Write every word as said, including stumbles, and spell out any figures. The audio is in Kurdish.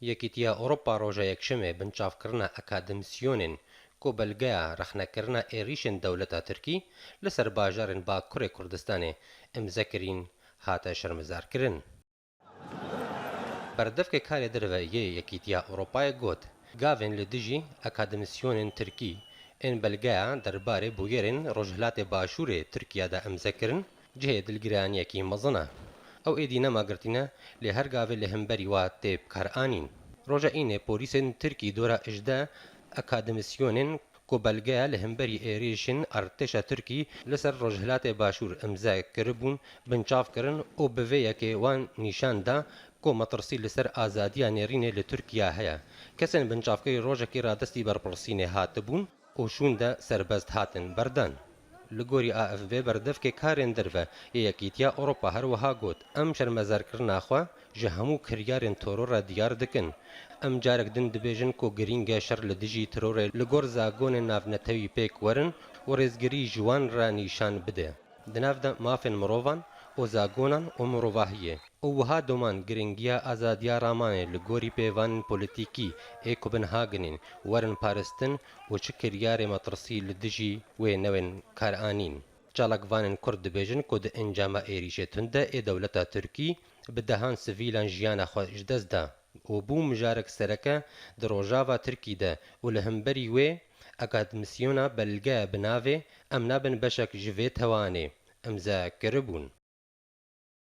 Yekîtiya Ewropa roja Yekşemê binçavkirina akademîsyonên ku belgeya rexnekirina êrîşên dewleta Tirkî li ser bajarên Bakurê Kurdistanê imze kirîn hate şermezarkirin. Berdevkê karê derve yê Yekîtiya Ewropayê got, gavên li dijî akademîsyonên Tirkî ên belgeya derbarê bûyerên Rojhilatê Başûrê Tirkiye de imze kirin, cihê dilgiraniyekî mezin e. Ew êdî nema girtîne, lê her gavê li hemberî wa tê bikaranîn. Roja Înê polîsên Tirkî dora hejdeh akademîsyonên ku belgeya li hemberî êrîşên artêşa Tirkî li ser Rojhilatê Başûr imze kiribûn, binçav kirin û bi vê yekê wan nîşan da ku metirsî li ser azadiya nêrînê li Tirkiye heye. Kesên binçavkirî rojekî radestî berpirsînê hatibûn û şûnde serbest hatin berdan. Li gorî A F B berdevkê karên derve yê Yekîtiya Ewropa her wiha got, em şermezarkirina xwe ji hemû kiryarên teror re diyar dikin. Em carek din dibêjin ku girîng e şer li dijî terorê li gor zagonên navnetewî pêk werin û rêzgirî ji wan re nîşan bide. Di nav de mafên mirovan û zagonan û mirovahiyê û wiha doman girîngiya azadiya ramanê li gorî pêvanên polîtîkî ê Kopenhagenê werin parastin û çi kiryarê metirsî li dijî wê newên karanîn. Çalakvanên Kurd dibêjin ku di encama êrîşê tund de ê dewleta Tirkî bi dehan sivîlan jiyana xwe ji dest da û bû mijarek sereke di Rojava Tirkî de û li hemberî wê akademîsyona belge bi navê Em nabin beşek ji vê tewanê imze kiribûn.